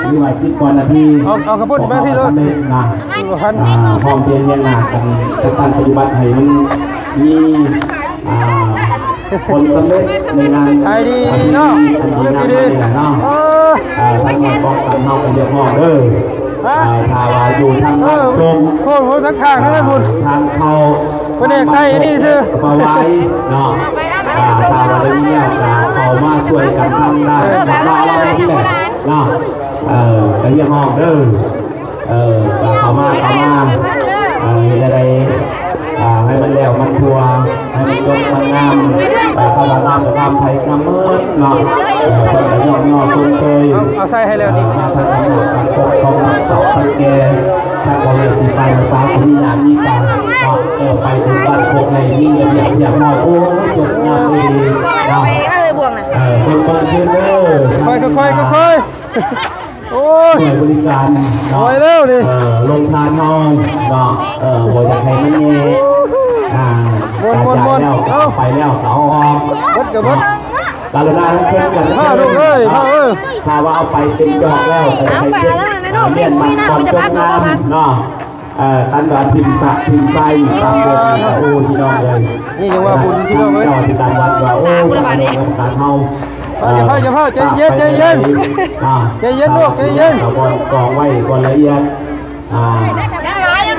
ຫຼືວ່າສິບກວ່ານາທີ ເອົາ ເອົາຂະປຸ້ນມາພີ້ໂລດ ເພາະວ່າສຳເລັດນະ ອ່າ ພ້ອມພຽງຮຽງໜ້າກັນຈັດຕັ້ງປະຕິບັດໃຫ້ມັນມີ ອ່າ ຜົນສຳເລັດໃນງານ ຂາຍດີເນາະ ອັນດີງາມນີ້ແຫຼະເນາະ ເອີ ອ່າ ທາງໜ່ວຍປ້ອງກັນເຮົາກໍຮຽກຮ້ອງເດີ ອ່າ ຖ້າວ່າຢູ່ທາງບ້ານຊົງ ໂອ້ໂຫ ທາງຂ້າງນັ້ນພຸ້ນ ອ່າ ທາງເຂົ້າ ເພິ່ນແນກໃສ່ອັນນີ້ຊື່ ປະໄວເນາະ ອ່າ ຖ້າວ່າໄດ້ມີແນວກະເຂົ້າມາຊ່ວຍກັນທາງດ້ານວັດວາອາຣາມນີ້ແຫຼະເນາະ ເອີ ກໍຮຽກຮ້ອງເດີ ເອີ ກໍເຂົ້າມາ ເຂົ້າມາ ເອີ ເຮັດໃດ ອ່າ ໃຫ້ມັນແລ້ວມັນທົ່ວ ໃຫ້ມັນຈົບມັນງາມ ເອີ ເຂົ້າມາງາມກໍງາມໃຜງາມໝົດເນາະ ເອີ ເພິ່ນກໍຍ້ອງຍໍຊົມເຊີຍ ເອົາ ເອົາໃສ່ໃຫ້ແລ້ວນີ້ ເອີ ມາທາງອຳນາດການປົກຄອງທັງເຖົ້າທັງແກ່ ທັງພໍ່ແມ່ພີ່ປ້ານ້າສາວກໍມີໜ້າມີຕາເນາະ ເອີ ໄປບຸນບ້ານໂຄກໃຫຍ່ມີລະບຽບຮຽບຮ້ອຍ ໂອ້ຍ ຈົບງາມດີເນາະ ເອີ ເບິ່ງໆ ເດີ ຄ່ອຍໆ ຄ່ອຍໆ ໂອ້ຍ ຊ່ວຍບໍລິການເນາະ ໂອ້ຍ ແລ້ວນີ້ ເອີ ໂຮງທານເຮົາເນາະ ເອີ ບໍ່ຢາກໃຫ້ມັນແຍ່ ອ່າ ມ່ວນໆ ຕາຍແລ້ວ ເອົ້າ ເອົາໄປແລ້ວກໍເອົາອອກ ເບິດກໍເບິດ ກະລຸນາເພິ່ນກັນ ພາລູກເອີຍ ພາເອີຍ ຖ້າວ່າເອົາໄປເຕັມຈອກແລ້ວກໍຢາກໃຫ້ເກັບ ອ່າ ມ້ຽນມັນກ່ອນຈົບງານເນາະ ເອີ ຄັນວ່າຖິ້ມສະຖິ້ມໄຊຕາມເດີມນີ້ກໍ ໂອ້ ພີ່ນ້ອງເອີຍ ນີ້ຍັງວ່າບຸນພີ່ນ້ອງເອີຍ ເຈົ້າອະທິການວັດວ່າ ໂອ້ ກຳມະການເຮົາ ເອີ ຢ່າເຝົ້າ ຢ່າເຝົ້າ ໃຈເຢັນ ໃຈເຢັນ ອ່າ ໃຈເຢັນລູກ ໃຈເຢັນ ເອົາບ່ອນກອງໄວ້ບ່ອນລະອຽດ ອ່າ ຍັງຫຼາຍ ຍັງ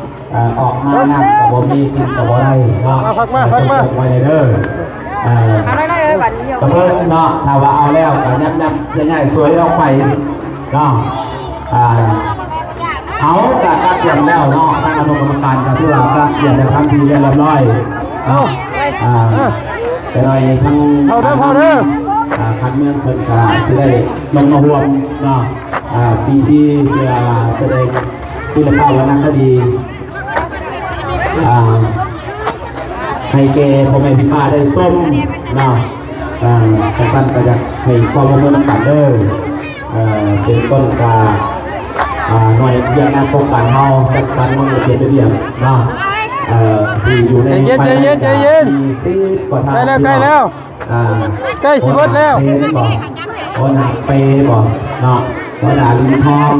ເອີ ອອກມານ້ຳກໍບໍ່ມີ ກິນກໍບໍ່ໄດ້ເນາະ. ມາ ພັກມາ ພັກມາ ໄວ້ເດີ. ເອີ ເອົາໜ້ອຍໆ ເອີຍ ບັດນີ້ ກະເບິ່ງເນາະ ຖ້າວ່າເອົາແລ້ວກໍຍັບໆ ຍ້າຍໆ ສວຍອອກໄປເນາະ. ອ່າ ເອົາ ກະກະກຽມແລ້ວເນາະ ທາງອະນຸກຳມະການກໍຖືວ່າກະກຽມແລ້ວ ທຳພິທີຮຽບຮ້ອຍເນາະ. ອ່າ ແຕ່ໜ້ອຍທາງ ເຂົ້າເດີ ເຂົ້າເດີ ອ່າ ທາງເມືອງເພິ່ນກະຊິໄດ້ລົງມາຮ່ວມເນາະ ອ່າ ພິທີເພື່ອສະແດງ ສິລະປະວັນນະຄະດີ ອ່າ ໃຫ້ແກ່ພໍ່ແມ່ພີ່ນ້ອງໄດ້ຊົມເນາະ. ອ່າ ຈັ່ງຊັ້ນກໍຢາກໃຫ້ຄວາມຮ່ວມມືນຳກັນເດີ. ເອີ ເປັນຕົ້ນກະ ອ່າ ໜ່ວຍວຽກງານໂຄງການເຮົາຈັດການເມືອງລະບຽບລະບຽບເນາະ. ເອີ ທີ່ຢູ່ໃນ ໃຈເຢັນ ໃຈເຢັນ ໃຈເຢັນ ທີ່ສິບກວ່າທ່ານ ໃກ້ແລ້ວ ໃກ້ແລ້ວ ອ່າ ໃກ້ຊິເບິດແລ້ວ ຫົວໜ້າເປບໍ່ ຫົວໜ້າເປບໍ່ເນາະ ຫົວໜ້າລິນທອງ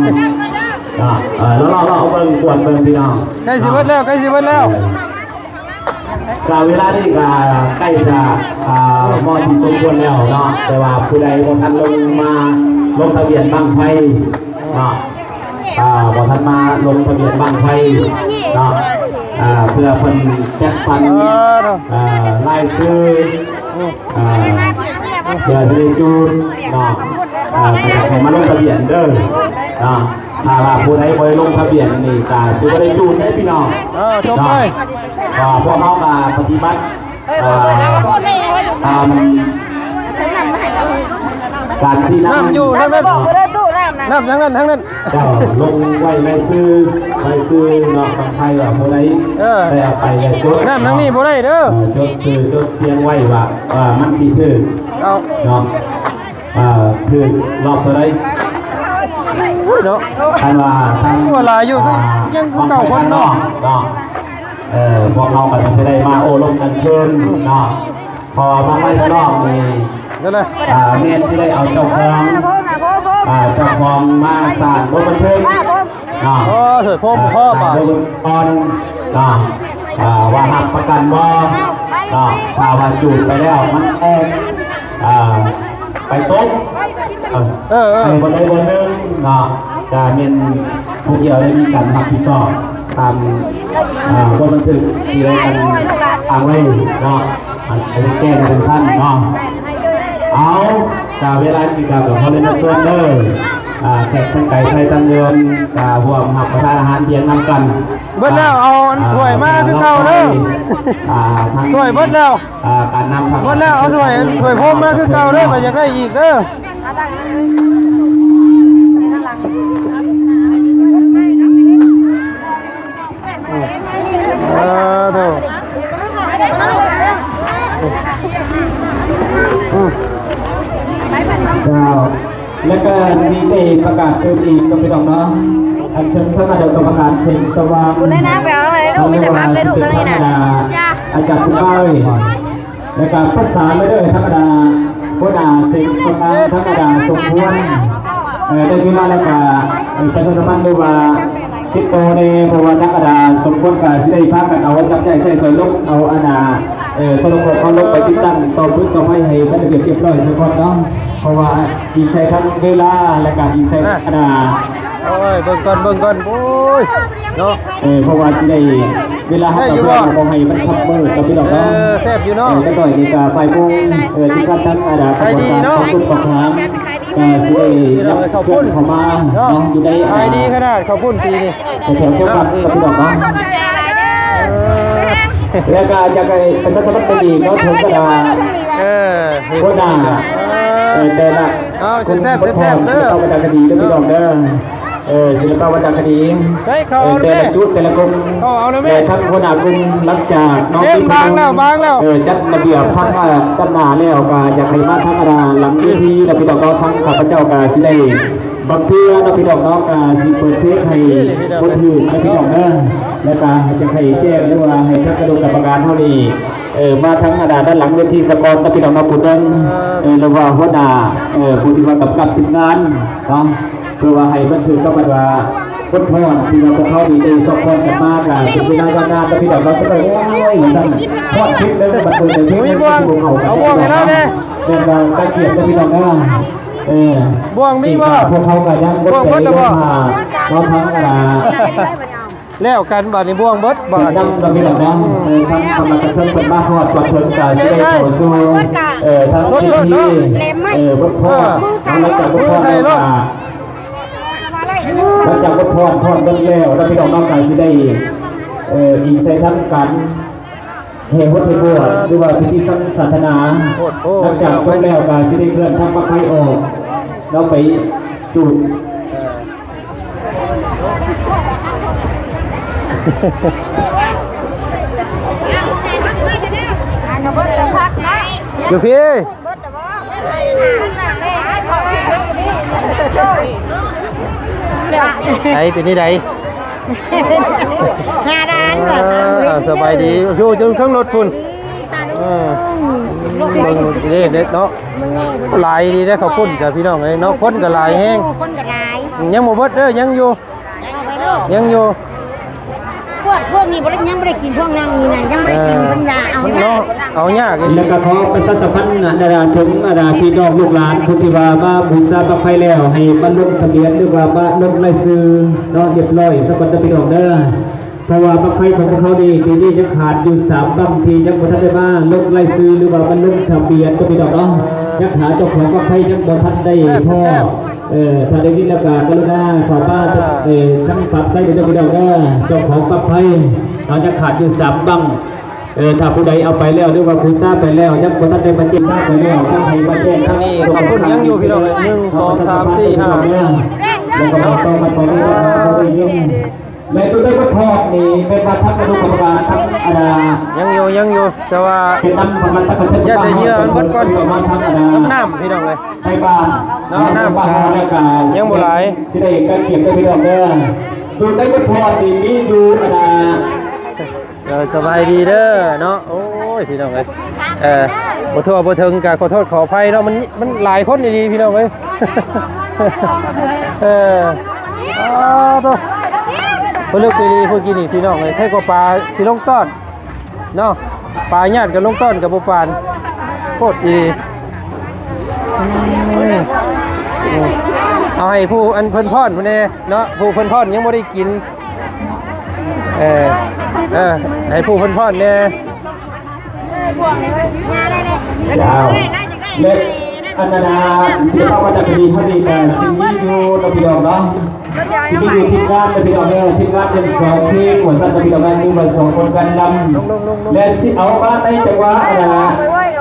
ເນາະ. ເອີ ເລາະໆ ເລາະເບິ່ງ ກວດເບິ່ງພີ່ນ້ອງ ໃກ້ຊິເບິດແລ້ວ ໃກ້ຊິເບິດແລ້ວ. ເອີ ກະເວລານີ້ກະໃກ້ຈະ ອ່າ ເໝາະທີ່ສົມຄວນແລ້ວເນາະ ແຕ່ວ່າຜູ້ໃດບໍ່ທັນລົງມາລົງທະບຽນບັ້ງໄຟເນາະ ອ່າ ບໍ່ທັນມາລົງທະບຽນບັ້ງໄຟເນາະ ອ່າ ເພື່ອເພິ່ນຈັດສັນ ເອີ ລາຍຊື່ ອ່າ ເພື່ອຊິໄດ້ຈູດເນາະ ອ່າ ກໍຢາກໃຫ້ມາລົງທະບຽນເດີເນາະ. ຖ້າວ່າຜູ້ໃດບໍ່ໄດ້ລົງທະບຽນນີ້ກໍຊິບໍ່ໄດ້ຈູດເດ້ພີ່ນ້ອງ. ເອີ ຈົບເລີຍ ເນາະ ກໍພວກເຮົາກໍປະຕິບັດ ເອີ ຕາມການທີ່ ນ້ຳຢູ່ທາງນັ້ນ ນ້ຳທາງນັ້ນ ທາງນັ້ນ ເຈົ້າລົງໄວ້ໃນຊື່ ໃນຊື່ເນາະ ຂອງໃຜວ່າຜູ້ໃດ ເອີ ໄດ້ເອົາໄປແລ້ວຈົດ ນ້ຳທາງນີ້ບໍ່ໄດ້ເດີ ເອີ ຈົດຊື່ຈົດສຽງໄວ້ວ່າ ວ່າມັນຊິຖືກ ເອົາ ເນາະ ເອີ ຖືກລອບເທົ່າໃດ ໂອ້ຍເນາະ ຄັນວ່າທາງ ໂອ້ ຫຼາຍຢູ່ ອ່າ ຍັງຄືເກົ່າຄົນເນາະ ເນາະ ເອີ ພວກເຮົາກໍຊິໄດ້ມາໂອ້ລົມກັນຄືນເນາະ ເພາະວ່າບັ້ງໄຟລອບນີ້ ເດີນະ ອ່າ ແມ່ນຊິໄດ້ເອົາເຈົ້າຂອງ ອ່າ ເຈົ້າຂອງມາສ້າງບົດບັນທຶກເນາະ. ໂອ້ ເທີດໂພມ ອ່າ ພໍ່ບາດ ສ້າງບົດບັນທຶກກ່ອນເນາະ ອ່າ ວ່າຮັບປະກັນບໍ່ເນາະ ຖ້າວ່າຈູດໄປແລ້ວມັນແຕກ ອ່າ ໄປຕົກ ເອີ ເອີ ເອີ ໃນບ່ອນໃດບ່ອນໜຶ່ງເນາະ ກະແມ່ນຜູ້ກ່ຽວໄດ້ມີການຮັບຜິດຊອບຕາມ ອ່າ ບົດບັນທຶກທີ່ໄດ້ກັນອ້າງໄວ້ເນາະ ອັນ ອັນແກ້ໃນເລື່ອງຊັ້ນເນາະ. ເອົາ ກະເວລາກິນກະ ກໍຂໍເລີຍນະເຊີນເດີ ອ່າ ແຂກທັງໄກໄທທັງເດີ່ນ ກະຮ່ວມຮັບປະທານອາຫານທ່ຽງນຳກັນ. ເບິດແລ້ວ ອ່າ ເອົາອັນ ອ່າ ຖ້ວຍມາຄືເກົ່າເດີ ອ່າ ທາງ ຖ້ວຍເບິດແລ້ວ ອ່າ ການນຳ ເບິດແລ້ວ ເອົາຖ້ວຍ ຖ້ວຍໂຟມມາຄືເກົ່າເດີ ໃຜຢາກໄດ້ອີກເດີ. ເອີ ໂທ ອືມ ເຈົ້າ ແລ້ວກໍມີແຕ່ປະກາດເພີ່ມອີກເນາະ ພີ່ນ້ອງເນາະ ອັນເຊີນສາມາດເອົາປະກາດເປັນສະຫວ່າງ ຄຸນໄດ້ນາງໄປເອົາເລີຍລູກ ມີແຕ່ພັກເລີຍລູກ ທາງນີ້ນະ ອາຈານຜູ້ເฒ່າ ແລ້ວກໍປະສານໄປເດີທຳມະດາ ຫົວໜ້າເສັງປະທານທຳມະດາສົມຄວນ ເອີ ໄດ້ເວລາແລ້ວກໍ ເອີ ປະຊາສຳພັນ ຫຼືວ່າຕິດຕໍ່ແດ່ ເພາະວ່າທຳມະດາສົມຄວນກໍຊິໄດ້ພາກັນເອົາຈັບຈ່າຍໃຊ້ສອຍລົງ ເອົາອັນນ່າ ເອີ ໂທລະໂຂງເຮົາລົງໄປຕິດຕັ້ງຕໍ່ຟືນຕໍ່ໄຟໃຫ້ມັນລະບຽບຮຽບຮ້ອຍສາກ່ອນເນາະ ເພາະວ່າອີງໃສ່ທັງເວລາ ແລະກະອີງໃສ່ທຳມະດາ ໂອ້ຍ ເບິ່ງກ່ອນ ເບິ່ງກ່ອນ ໂອ້ຍ ເນາະ ເອີ ເພາະວ່າຊິໄດ້ເວລາເຮົາ ໄດ້ຢູ່ບໍ່? ບໍ່ໃຫ້ມັນຄັບເບີດເນາະ ພີ່ນ້ອງເນາະ ເອີ ແຊບຢູ່ເນາະ ເອີ ຈັກໜ້ອຍນີ້ກະຝ່າຍໂມງ ເອີ ທີ່ການທາງອາດາ ຂາຍດີເນາະ ຂອງຕົ້ນຂອງທາງ ກະຊິໄດ້ ພີ່ນ້ອງເອີຍ ເຂົ້າປຸ້ນເນາະ ຢູ່ໃນ ຂາຍດີຂະໜາດເຂົ້າປຸ້ນປີນີ້ ແຖວໆ ແຖວບ້ານເນາະ ພີ່ນ້ອງເນາະ ເອີ ແລ້ວກະຢາກໃຫ້ປະຊາສຳພັນໄປອີກເນາະ ເຖິງກະດາ ເອີ ຫົວໜ້າ ເອີ ແຕ່ລະ ເອົາ ແຊບໆ ແຊບໆ ເດີ ເອົາໄປດຳເນີນຄະດີເດີ ພີ່ນ້ອງເດີ ເອີ ສິລະປະວັດນະຄະດີ ໃສ່ເຂົ້າ ເອີ ແຕ່ລະຈຸດແຕ່ລະກຸ່ມ ເຂົ້າເອົານະແມ່ ແຕ່ທັງຫົວໜ້າກຸ່ມຫຼັງຈາກເນາະ ເຕັມບາງແລ້ວ ບາງແລ້ວ ເອີ ຈັດລະບຽບທັງ ເອີ ດ້ານໜ້າແລ້ວ ກໍຢາກໃຫ້ມາທາງດ້ານຫຼັງເວທີ ແລ້ວພີ່ນ້ອງເນາະ ທາງຂ້າພະເຈົ້າກໍຊິໄດ້ບາງເທື່ອເນາະ ພີ່ນ້ອງເນາະ ກໍຊິເປີດເພງໃຫ້ຄົນຮູ້ນະ ພີ່ນ້ອງເດີ ແລ້ວກໍຢາກໃຫ້ແຈ້ງ ຫຼືວ່າໃຫ້ທາງຄະນະກຳມະການເຮົານີ້ ເອີ ມາທາງດ້ານຫຼັງເວທີສາກ່ອນນະ ພີ່ນ້ອງເນາະ ຜູ້ໜຶ່ງ ເອີ ຫຼືວ່າຫົວໜ້າ ເອີ ຜູ້ທີ່ວ່າກຳກັບທີມງານເນາະ ເພື່ອວ່າໃຫ້ມັນຖືກກັບອັນວ່າ ບົດພອນທີ່ວ່າພວກເຮົານີ້ໄດ້ຊອກພອນກັນມາ ກະເປັນເວລາຍາວນານແລ້ວ ພີ່ນ້ອງເນາະ ໂອ້ຍ ວ່າຊັ້ນ ຮອດຄລິບເດີ ບັດເປີດເພງ ມີບ່ວງ ເອົາບ່ວງໃຫ້ລາວແດ່ ແມ່ນວ່າກະກຽດເດີ ພີ່ນ້ອງເດີ ເອີ ບ່ວງມີບໍ່? ພວກເຮົາກະຍັງບໍ່ ບ່ວງເບິດແລ້ວບໍ່? ມາທາງ ອ່າ ແລ້ວກັນບາດນີ້ ບ່ວງເບິດບາດນີ້ ນຳກັນໄປແລ້ວເນາະ ເອີ ທາງຄະນະກຳມະການເພິ່ນມາຮອດ ກ່ອນເພິ່ນກະຊິໄດ້ເຂົ້າສູ່ ເອີ ທາງພິທີ ເອີ ບົດພອນ ເອີ ຫຼັງຈາກບົດພອນແລ້ວກະ ຫຼັງຈາກບົດພອນ ພອນເບິດແລ້ວ ແລ້ວພີ່ນ້ອງເນາະ ກະຊິໄດ້ ເອີ ອີງໃສ່ທາງການແຫ່ຫົດແຫ່ບວດ ຫຼືວ່າພິທີທາງສາສະໜາ ຫຼັງຈາກຈົບແລ້ວກະຊິໄດ້ເຄື່ອນທາງປລັກໄຟອອກ ແລ້ວໄປຈູດ ເອີ ຢູ່ພີ້ ໃຜເປັນຈັ່ງໃດ? ໜ້າດ້ານ ອ່າ ສະບາຍດີ ຢູ່ຈົນເທິງລົດພຸ້ນ ເອີ ເບິ່ງເດ້ເນາະ ຫຼາຍດີເດ້ ເຂົ້າປຸ້ນກະ ພີ່ນ້ອງເອີຍເນາະ ຄົນກະຫຼາຍແຮງ ຄົນກະຫຼາຍ ຍັງບໍ່ເບິດເດີ ຍັງຢູ່ ຍັງຢູ່ ພວກ ພວກນີ້ບໍ່ໄດ້ ຍັງບໍ່ໄດ້ກິນ ພວກນັ້ນນີ້ນະ ຍັງບໍ່ໄດ້ກິນ ເອີ ເພິ່ນວ່າເອົາຍາກ ເນາະ ເອົາຍາກອີ່ຫຼີ ແລ້ວກໍຂໍປະຊາສຳພັນນະ ເຖິງບັນດາພີ່ນ້ອງລູກຫຼານ ຜູ້ທີ່ວ່າມາບູຊາບັ້ງໄຟແລ້ວ ໃຫ້ມາລົງທະບຽນ ຫຼືວ່າມາລົງລາຍຊື່ເນາະ ຮຽບຮ້ອຍສາກ່ອນເດີ ພີ່ນ້ອງເດີ ເພາະວ່າບັ້ງໄຟຂອງພວກເຮົານີ້ ປີນີ້ຍັງຂາດຢູ່ສາມບັ້ງ ທີ່ຍັງບໍ່ທັນໄດ້ມາລົງລາຍຊື່ ຫຼືວ່າມາລົງທະບຽນເດີ ພີ່ນ້ອງເນາະ ຍັງຫາເຈົ້າຂອງບັ້ງໄຟຍັງບໍ່ທັນໄດ້ພໍ້. ເອີ ຖ້າໄດ້ຍິນແລ້ວກໍກະລຸນາເຂົ້າມາ ເອີ ທາງປາກໄຊເດີ ພີ່ນ້ອງເດີ ເຈົ້າຂອງບັ້ງໄຟ ເຮົາຍັງຂາດຢູ່ສາມບັ້ງ ເອີ ຖ້າຜູ້ໃດເອົາໄປແລ້ວ ຫຼືວ່າບູຊາໄປແລ້ວ ຍັງບໍ່ທັນໄດ້ມາແຈ້ງ ໄປແລ້ວ ກໍໃຫ້ມາແຈ້ງທາງນີ້ ເຂົ້າປຸ້ນຍັງຢູ່ ພີ່ນ້ອງເອີຍ ໜຶ່ງ ສອງ ສາມ ສີ່ ຫ້າ ແລ້ວກໍຕໍ່ກັນໄປເລື້ອຍໆ ແລະ ຕົວເລກວັດທອດນີ້ເປັນວ່າທາງຄະນະກຳມະການທາງ ອັນນ່າ ຍັງຢູ່ ຍັງຢູ່ ແຕ່ວ່າ ເປັນນຳປະມານສັກກະເທດ ຢ້ານແຕ່ເຫຍື່ອມັນເບິດກ່ອນ ປະມານທາງ ອັນນ່າ ກັບນ້ຳ ພີ່ນ້ອງເອີຍ ໄທບ້ານ ເນາະ ນ້ຳກະຍັງບໍ່ຫຼາຍ ຊິໄດ້ການກຽມເດີ ພີ່ນ້ອງເດີ ຢູ່ໃນວັດທອດນີ້ມີຢູ່ ອັນນ່າ ເອີ ສະບາຍດີເດີເນາະ ໂອ້ຍ ພີ່ນ້ອງເອີຍ ເອີ ບໍ່ທົ່ວບໍ່ເຖິງກະຂໍໂທດຂໍອະໄພເນາະ ມັນ ມັນຫຼາຍຄົນອີ່ຫຼີ ພີ່ນ້ອງເອີຍ ເອີ ອ້າໂທ້ ພິລຶກອີ່ຫຼີຜູ້ກີ້ນີ້ ພີ່ນ້ອງເອີຍ ໃຜກໍປາຊິລົງຕ້ອນ ເນາະ ປາຍາດກັນລົງຕ້ອນກັບບໍ່ປານ ໂພດອີ່ຫຼີ ອືມ ເອົາໃຫ້ຜູ້ອັນເພິ່ນພ້ອນພຸ້ນແດ່ເນາະ ຜູ້ເພິ່ນພ້ອນຍັງບໍ່ໄດ້ກິນ ເອີ ເອີ ໃຫ້ຜູ້ເພິ່ນພ້ອນແດ່ ເຈົ້າ ແລະ ອັນນາ ສິລະປະວັດນະຄະດີເຮົານີ້ກະຊິມີຢູ່ເນາະ ພີ່ນ້ອງເນາະ ທີ່ມີຢູ່ທີມງານເດີ ພີ່ນ້ອງເດີ ທີມງານເປັນສອງທີມ ວ່າຊັ້ນເດີ ພີ່ນ້ອງເດີ ຄືວ່າສອງຄົນການນຳ ແລະ ຊິເອົາມາໃນຈັງຫວະ ອັນນ່າ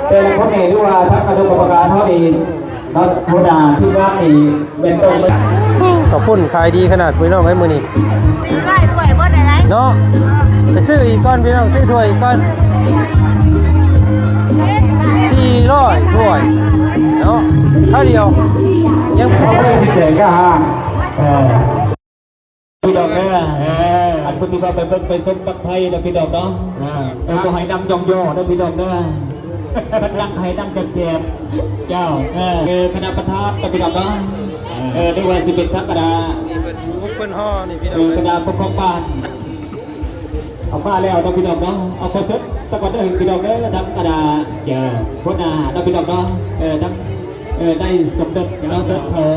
ແຕ່ລະຄົນນີ້ ຫຼືວ່າທາງຄະນະກຳມະການເຮົານີ້ເນາະ ຫົວໜ້າທີມງານນີ້ແມ່ນຕ້ອງ ເຂົ້າປຸ້ນຂາຍດີຂະໜາດ ພີ່ນ້ອງເອີຍ ມື້ນີ້ ສີ່ຮ້ອຍຖ້ວຍເບິດໄດ້ ເນາະ ໄປຊື້ອີກກ່ອນ ພີ່ນ້ອງ ຊື້ຖ້ວຍອີກກ່ອນ ສີ່ຮ້ອຍຖ້ວຍເນາະ ເທົ່າດຽວ ຍັງ ເອີ ພີ່ນ້ອງເອີຍ ເອີ ອັນຜູ້ທີ່ວ່າໄປເບິ່ງໄປຊົມບັ້ງໄຟເດີ ພີ່ນ້ອງເນາະ ເອີ ບໍ່ໃຫ້ນັ່ງຍ້ອງຍໍເດີ ພີ່ນ້ອງເດີ ເພິ່ນລັກໃຫ້ນັ່ງແຈມໆ ເຈົ້າ ເອີ ເອີ ຄະນະປະທານ ກໍໄປດອກເນາະ ເອີ ເອີ ຫຼືວ່າຊິເປັນທຳມະດາ ນີ້ເພິ່ນມຸກເພິ່ນຫໍ່ນີ້ພີ່ນ້ອງ ເອີ ຄະນະປົກຄອງບ້ານ ເອົາມາແລ້ວເນາະພີ່ນ້ອງເນາະ ເອົາຂໍເຊີນສາກ່ອນເດີພີ່ນ້ອງເດີ ທຳມະດາ ເຈົ້າ ຫົວໜ້າເນາະພີ່ນ້ອງເນາະ ເອີ ທຳ ເອີ ໄດ້ສົມເດັດເນາະ ສົມເດັດເຂົາ